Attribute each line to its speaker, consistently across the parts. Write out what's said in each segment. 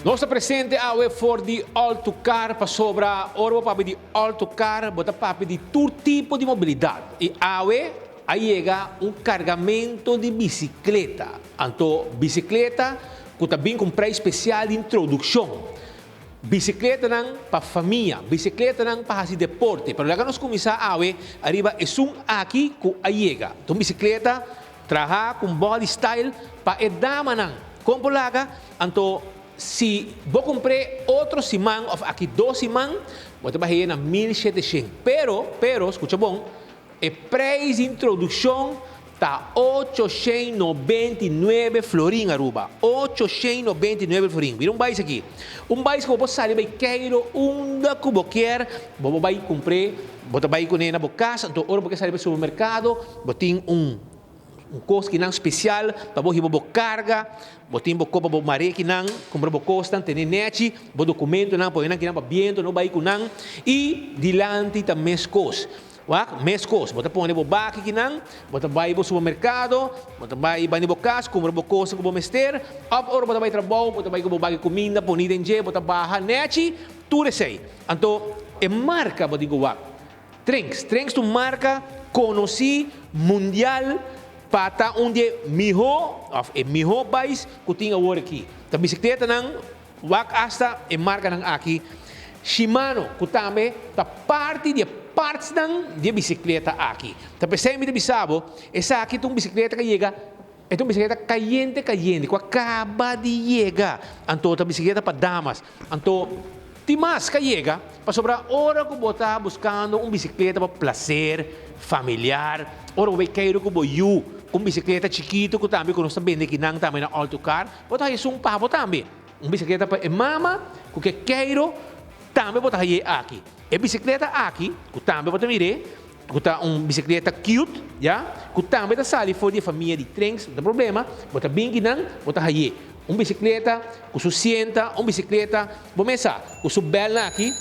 Speaker 1: Nos ta presente awe for di All To Car pasobra ora bo papia di All To Car bo ta papia di tur tipo di mobilidat y awe a yega un cargamento di bicicleta. Anto bicicleta cu ta bin cu un prijs special di introduccion. Bicicletanan pa famia, bicicletanan pa haci deporte. Pero laga nos cuminsa awe ariba esun aki cu a yega. Ta un bicicleta Traha ku un body style pa e damanan. Kon por laga? Anto si bo kumpr'é otro siman òf aki dos siman, bo ta bah'é na 1700. Pero, pero, skucha bon, e preis di introdukshon ta 899 florin Aruba. 899 florin. Mira un bais aki. Un bais ku bo por sali bai Cairo unda ku bo kier, bo por bai kumpr'é, bo ta bai kuné na bo kas, anto ora bo ke sali bai supermerkado, Bo tin un un kos kinan spesial pa bo hiba bo karga, bo tin bo kopa bo mare kinan, kumpra bo kosnan, tene nechi, bo dokumentonan, pone nan kinan pa biento no bai ku nan, i dilanti ta meskos. Wak, meskos, bo ta pone bo baki kinan, bo ta bai bo supermerkado, bo ta bai bani bo kas, kumpra bo kosnan ku bo mester, òf ora bo ta bai trabou, bo ta bai ku bo baki kuminda poni den dje, bo ta baha nechi, tur esei. Anto e marka bo tin ku wak. Trinks. Trinks ta un marka konosí mundial pa ta un di e mihó òf e mihó bais ku tin awor aki. Ta bisikletanan wak asta e markanan aki. Shimano ku tambe ta parti di e partsnan di e bisikleta aki. Ta p'esei mi ta bisa bo esaki ta un bisikleta ku a yega e ta un bisikleta kayente kayente ku a kaba di yega. Anto ta bisikleta pa damas. Anto tin mas ka yega, pasobra ora ku bo ta buskando un bisikleta pa plaser familiar, ora bo bai keiru ku bo yu ku un bisikleta chikitu ku tambe ku nos ta bende kinan tambe na All To Car, bo ta haña esun pa bo tambe. Un bisikleta pa e mama ku ke keiru tambe bo ta hañ'é aki. E bisikleta aki ku tambe bo ta mir'é, ku ta un bisikleta cute, ya, ku tambe ta sali for di e famia di Trinks, no ta problema, bo ta bin kinan, bo ta hañ'é. Un bisikleta ku su sienta, un bisikleta, bo mes sa, ku su bèlnan aki,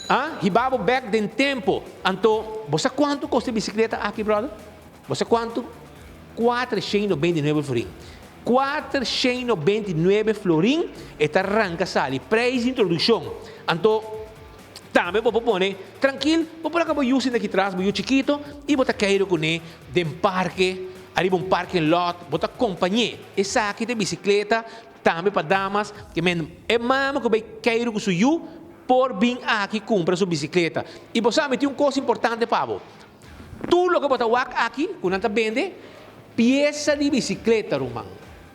Speaker 1: a hiba bo bèk den tempu. Anto, bo sa kuantu kosta e bisikleta aki, bròder? Bo sa kuantu? 499 florin. 499 florin e ta ranka sali, preis di introdukshon. Anto, tambe bo por pone trankil, bo por laga bo yu sinta aki tras, bo yu chikito, i bo ta keiru kuné den parke. Ariba un parking lot bo ta kompañ'é. Esaki ta e bisikleta tambe pa damas ke men e mama ku bai keiru ku su yu por bin aki kumpra su bisikleta. I bo sa mi tin un kos importante pa bo. Tur loke bo ta wak aki ku nan ta bende piesa di bisikleta ruman.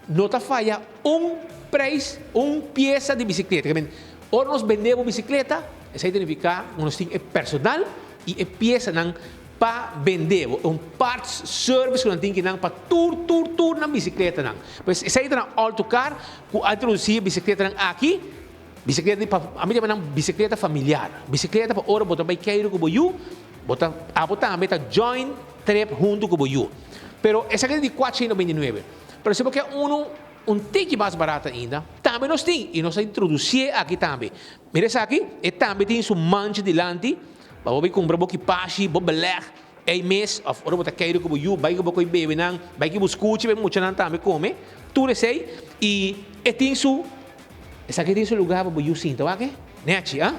Speaker 1: No ta faya un preis un piesa di bisikleta. Ke men ora nos bende bo bisikleta esei ta nifiká ku nos tin e personal i e piesanan pa bende bo un parts service ku nan tin kinan pa tur tur tur nan bisikletanan. Pues esei ta nan All To Car ku a introdusi e bisikletanan aki, bisikleta di pa ami ta yama nan bisikleta familiar, bisikleta pa ora bo ta bai keiru ku bo yu, bo ta abo tambe ta join trip huntu ku bo yu. Pero esaki ta di 499. Pero si bo ke unu un tiki mas barat ainda, tambe nos tin i nos a introdusié aki tambe. Mira esaki, e tambe tin su mancha dilanti. Pa bo bai kumpra bo kipashi, bo beleg ei mes, òf ora bo ta keiru ku bo yu, bai ku bo koi bebenan, bai ku bo skuchi pa e muchanan tambe kome, tur esei, i e tin su, esaki tin su lugá pa bo yu sinta, wak e? Nechi, ah?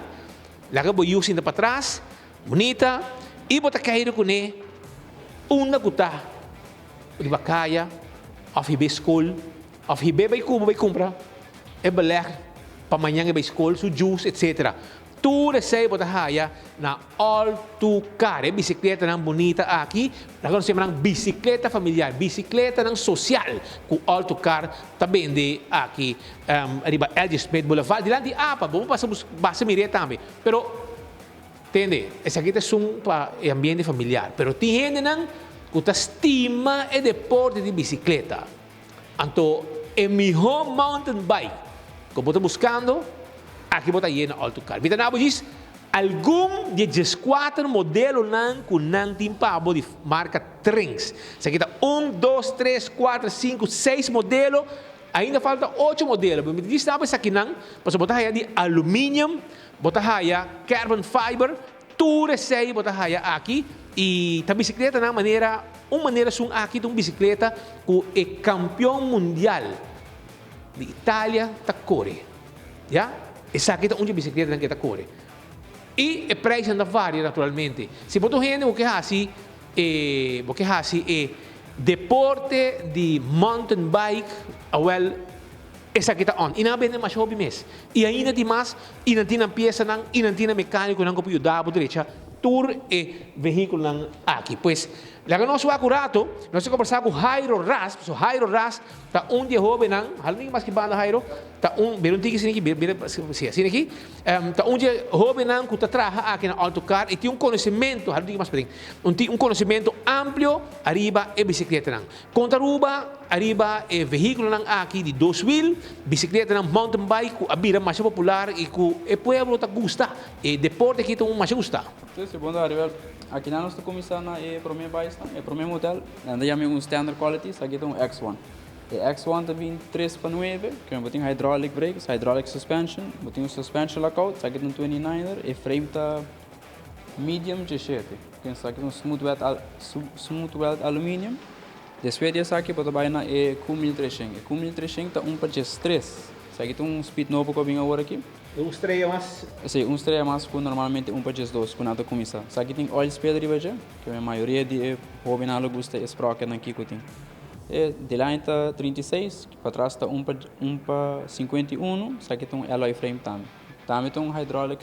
Speaker 1: Laga bo yu sinta patras, bunita, i bo ta keiru kuné unda ku ta riba kaya, òf hib'é skol, òf hib'é bai ku bo bai kumpra e beleg pa mañan e bai skol, su juice, etsetera. Tur esei bo ta haya na All To Car. E bisikletanan bunita aki, nan konosé nan bisikleta familiar, bisikletanan sosial ku All To Car ta bende aki riba LG Smith Boulevard dilanti apa. Bo por pasa basa mir'é tambe. Pero tende, esaki ta esun pa e ambiente familiar. Pero tin hendenan ku ta stima e deporte di bisikleta. Anto e mihó mountain bike ku bo ta buskando, aki bo ta yena All To Car. Mi ta na bo djis algun di e 14 modelonan ku nan tin pa bo di marka Trinx. Esaki ta un, dos, tres, kuater, sinku, seis modelo. Ainda falta ocho modelo. Mi ta djis na bo esakinan pasobra bo ta haya di aluminium, bo ta haya carbon fiber. Tur esei bo ta haya aki y ta bicicletanan manera un manera esun aki ta un bicicleta cu e campeon mundial di Italia ta core. Ya, esaki ta un dje bisikletanan ku e ta kore. I e prijsnan ta varia naturalmente. Si bo ta un hende ku ke hasi e bo ke hasi e deporte di mountain bike, awel esaki ta on. I nan a bende masha hopi mes. I ainda tin mas, i nan tin nan piesanan, i nan tin nan mekanikonan ku por yuda bo drecha tur e vehíkulonan aki. Pues, laga nos wak un rato, nos ta kombersá ku Jairo Ras, pasobra Jairo Ras ta un di e hóbennan, hala un mas ki banda Jairo, ta un, bira un tiki asina aki, bira, bira, si, asina aki, ta un di e hóbennan ku ta traha aki na Autocar i tin un konosementu, hala un tiki mas paden, un tin un konosementu amplio ariba e bisikletanan. Kon ta Aruba ariba e vehíkulonan aki di dos wiel, bisikletanan mountain bike ku a bira masha popular i ku e pueblo ta gusta. E deporte aki ta un masha gustá.
Speaker 2: Sí, sí, bon ta Ariel. Akinan nos ta kuminsá na e promé baisnan, e promé modèl. Nan ta yama e un standard quality, esaki ta un X-one. E X-one ta bin tres pa nuebe, ku bo tin hydraulic brakes, hydraulic suspension, bo tin un suspension lockout, esaki ta un 29er, e frame ta medium djeshete. Ku esaki ta un smooth weld smooth weld aluminium. Despues di esaki bo ta bai na e Q 1300. E Q 1300 ta un pa djestres. Esaki ta un speed nobo ku a bin awor aki.
Speaker 1: E un strea mas.
Speaker 2: Si, un strea mas ku normalmente un pa 12 ku nan ta kuminsá. Esaki tin oil spill riba dje, ku e mayoria di e hóbennan lo gusta e sprocketnan ki ku tin. E dilanti ta 36, patras ta un pa un pa 51, esaki ta un alloy frame tambe. Tambe ta un hydraulic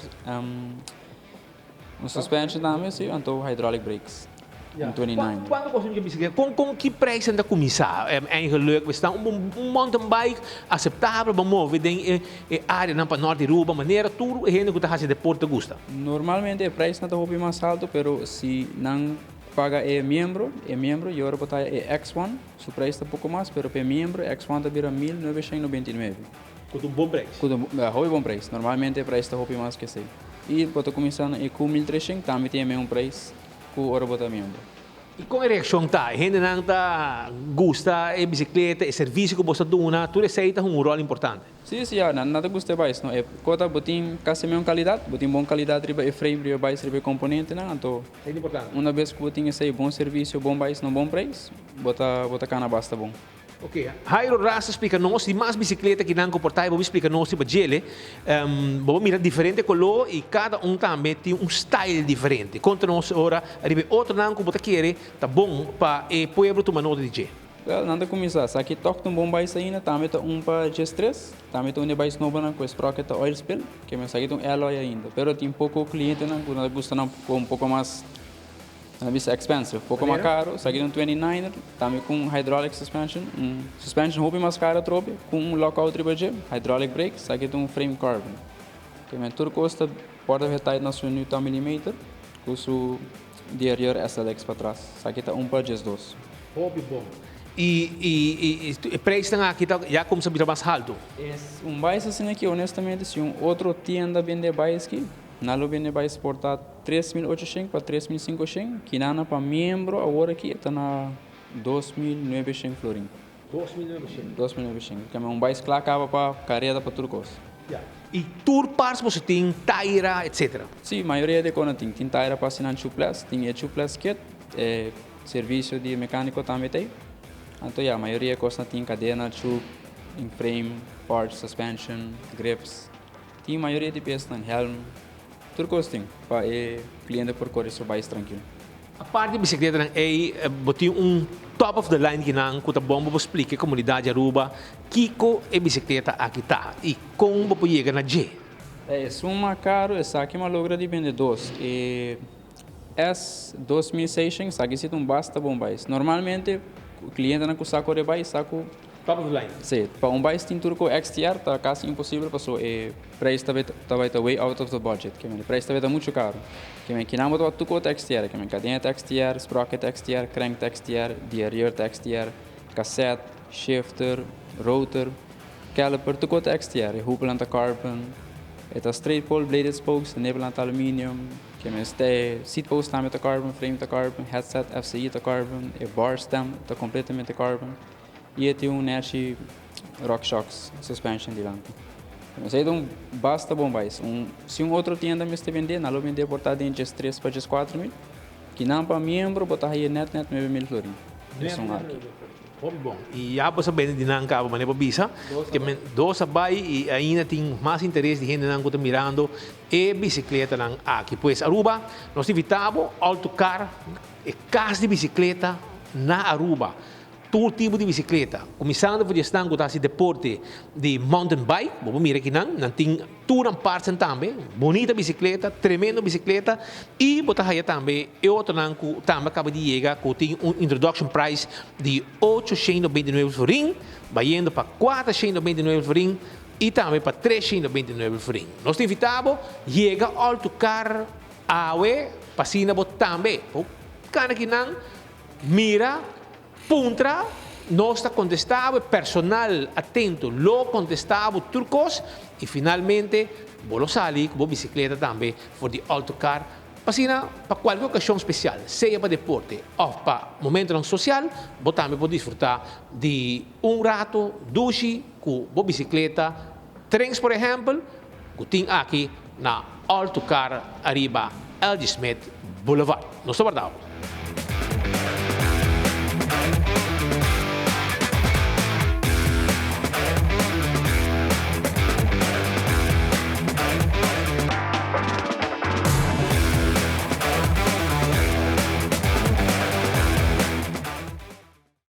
Speaker 2: un suspension tambe si, anto hydraulic brakes. Un 29.
Speaker 1: Cuanto kosta un bicicleta? Con con ki prijs nan ta cuminsa? Eigenlijk we staan un un mountain bike aceptabel pa move den e e areanan pa nort di Aruba manera tur e hende cu ta haci deporte ta gusta.
Speaker 2: Normalmente e prijsnan ta hopi mas halto pero si nan paga e miembro, e miembro y ora bo ta haya e X-one su prijs ta poco mas pero pa e miembro e X-one ta bira 1999.
Speaker 1: Cu ta un bon prijs.
Speaker 2: Cu ta un hopi bon prijs. Normalmente e prijs ta hopi mas cu esey. Y bo ta cuminsa na e Q 1300 tambe tin e meun prijs. Ku ora bo ta miembro.
Speaker 1: I kon e reakshon ta? E hendenan ta gusta e bisikleta, e servisio ku bo ta duna, tur esei ta hunga un ròl importante.
Speaker 2: Sí, sí, ya, nan ta gusta e bais, no? E kota bo tin kasi meun kalidat, bo tin bon kalidat riba e frame, riba e bais, riba e komponentenan, anto una bes ku bo tin esei bon servisio, bon bais na un bon preis, bo ta bo ta kana basta bon.
Speaker 1: Ok, Jairo Ras a splika nos di mas bisikleta ki nan ku por ta i bo splika nos riba djele. Bo por mira diferente koló i kada un tambe tin un style diferente. Konta nos ora riba e otronan ku bo ta kere ta bon pa e pueblo tuma nota di dje.
Speaker 2: Wel, nan ta kuminsá. Sa ki tòg ta un bon bais ainda, tambe ta un pa djestres, tambe ta un di e bais nobonan ku e sprocket ta oil spill, ke men sa ki ta un alloy ainda. Pero tin poko klientenan ku nan ta gusta nan ku un poko mas. Nan a bisa expensive, poko mas caro, esaki ta un 29er, tambe cu un hydraulic suspension, un suspension hopi mas caro atrobe, cu un lockout riba dje, hydraulic brakes, esaki ta un frame carbon. Ke men tur cos ta porta getight na su newton millimeter, cu su derailleur SLX patras, esaki ta un pa 12.
Speaker 1: Hopi bon. Y y e prijsnan aki ta ya cuminsa bira mas halto?
Speaker 2: Es un bais asina aki honestamente si un otro tienda bende e bais aki, Nan lo bende bai sporta 3800 pa 3500, kinana pa miembro awor aki e ta na 2900 florin.
Speaker 1: 2900.
Speaker 2: 2900, keme un bais kla kaba pa kareda pa tur kos.
Speaker 1: Ya, i tur parts boso tin taira etcetera?
Speaker 2: Si, mayoria di kos nan tin. Tin taira pa hasi nan chuples, tin e chuples kit, e servisio di mekaniko tambe ta ei. Anto ya, mayoria di kos nan tin kadena, chup, frame, parts, suspension, grips. Tin mayoria di piesnan, helm, tur kos tin pa e kliente por kore su bais trankil.
Speaker 1: Apart di bisikletanan ei, bo tin un top of the line kinan ku ta bon pa bo splika e komunidat di Aruba kiko e bisikleta aki ta i kon bo por yega na dje.
Speaker 2: Esun mas karu esaki mi a logra di bende dos, e S 2600, esaki si ta un basta bon bais. Normalmente klientenan ku sa kore bais sa ku
Speaker 1: Top of the line.
Speaker 2: Sí, pa un bais tin tur ku XTR ta kasi imposibel paso e prijs ta bay ta bay ta way out of the budget. Ke men e prijs ta bay ta muchu karu. Ke men kinan bo ta wak tur kos ta XTR. Ke men kadena ta XTR, sprocket ta XTR, crank ta XTR, derailleur ta XTR, cassette, shifter, rotor, caliper, tur kos ta XTR. E hoepelnan ta carbon, e ta straight pull, bladed spokes, e nippelnan ta aluminium. Ke men e seat post tambe ta carbon, frame ta carbon, headset FCI ta carbon, e bar stem ta completamente carbon. I e tin un nechi RockShox suspension dilanti. Esei ta un basta bon bais. Un, si un otro tienda mester bendé, nan lo bendé por ta den 13 pa 14 mil. Kinan pa miembro bo ta haye net net 9 mil florin. Esun aki.
Speaker 1: Hopi bon. Y ya boso a bende di nan caba manera bo bisa. Ke men dos a bay y ainda tin mas interes di hendenan cu ta mirando e bicicletanan aki. Pues Aruba, nos ta invita bo All to Car, e cas di bicicleta na Aruba. Tur tipo di bicicleta, cuminsando for di esnan cu ta haci deporte di mountain bike, bo por mira akinan, nan tin tur nan partsnan tambe, bunita bicicleta, tremendo bicicleta, y bo ta haya tambe e otronan cu tambe a caba di yega cu tin un introduction price di 829 florin, bayendo pa 429 florin y tambe pa 329 florin. Nos ta invita bo yega All to Car awe pa asina bo tambe por cana akinan, mira. Puntra, nos ta contesta bo, e personal atento lo contesta bo tur cos y finalmente bo lo sali cu bo bicicleta tambe for di Autocar pa asina pa cualkier ocasion special, sea pa deporte of pa momentonan social, bo tambe por disfruta di un rato dushi cu bo bicicleta Trens por ehempel cu tin aki na Autocar ariba LG Smith Boulevard. Nos ta warda bo.